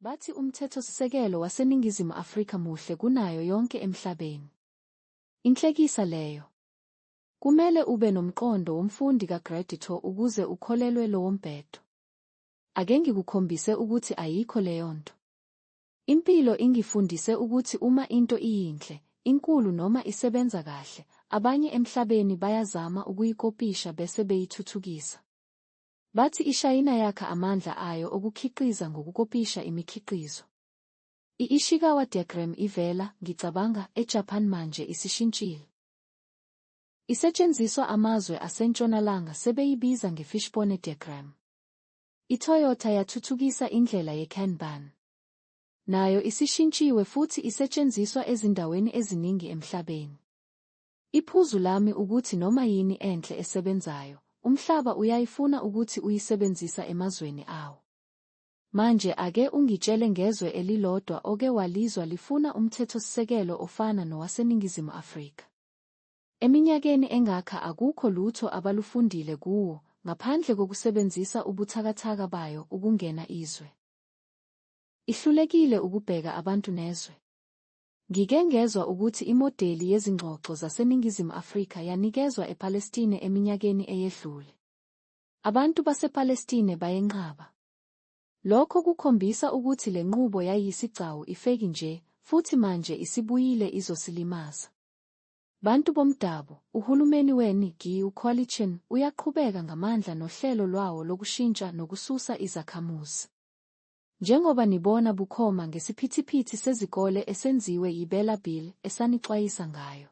Bathi uMthethosisekelo waseNingizimu Afrika muhle kunayo yonke emhlabeni. Inhlekisa leyo. Kumele ube nomqondo womfundi kaGrade two ukuze ukholelwe lowombhedo. Ake ngikukhombise ukuthi ayikho leyonto. Impilo ingifundise ukuthi uma into iyinhle, inkulu noma isebenza kahle, abanye emhlabeni bayazama ukuyikopisha bese beyithuthukisa. Bathi iShayina yakha amandla ayo okukhiqiza ngokukopisha imikhiqizo. I-Ishikawa diagram ivela, ngicabanga, eJapan manje isishintshile. Isetshenziswa amazwe aseNtshonalanga sebeyibiza ngeFishbone diagram. IToyota yathuthukisa indlela yeKanban. Nayo isishintshiwe futhi isetshenziswa ezindaweni eziningi emhlabeni. Iphuzu lami ukuthi noma yini enhle esebenzayo, umhlaba uyayifuna ukuthi uyisebenzisa emazweni awo. Manje ake ungitshele ngezwe elilodwa oke walizwa lifuna umthethosisekelo ofana nowaseNingizimu Afrika. Eminyakeni engakha akukho lutho abalufundile kuwo ngaphandle kokusebenzisa ubuthakathaka bayo ukungena izwe. Ihlulekile ukubheka abantu nezwe. Ngike ngezwa ukuthi imodeli yezingxoxo zaseNingizimu Afrika yanikezwa ePalestine eminyakeni eyedlule. Abantu basePalestine bayenqaba. Lokho kukhombisa ukuthi le nqubo yayiyisigcawu ifeki nje futhi manje isibuyile izosilimaza. Bantu bomdabu, uhulumeni we-NG Coalition uyaqhubeka ngamandla nohlelo lwawo lokushintsha nokususa izakhamuzi. Njengoba nibona bukhoma ngesiphithiphithi sezikole esenziwe yiBela Bill esanixwayisa ngayo.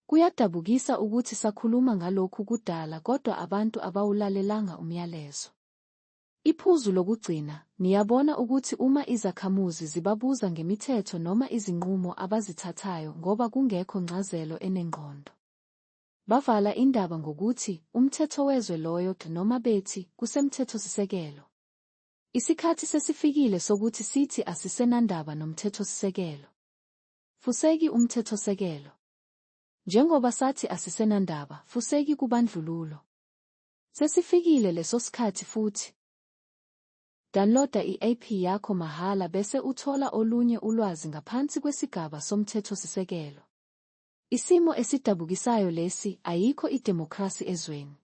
Kuyadabukisa ukuthi sakhuluma ngalokhu kudala kodwa abantu abawulalelanga umyalezo. Iphuzu lokugcina, niyabona ukuthi uma izakhamuzi zibabuza ngemithetho noma izinqumo abazithathayo ngoba kungekho ncazelo enengqondo. Bavala indaba ngokuthi, umthetho wezwe loyo noma bethi, kusemthethosisekelo. Isikhathi sesifikile sokuthi sithi asisenandaba nomthethosisekelo. Fuseki umthethosekelo. Njengoba sathi asisenandaba, fuseki kubandlululo. Sesifikile lesosikhathi futhi. Downloada i-app yakho mahhala bese uthola olunye ulwazi ngaphansi kwesigaba somthethosisekelo. Isimo esidabukisayo lesi, ayikho idemokhrasi ezweni.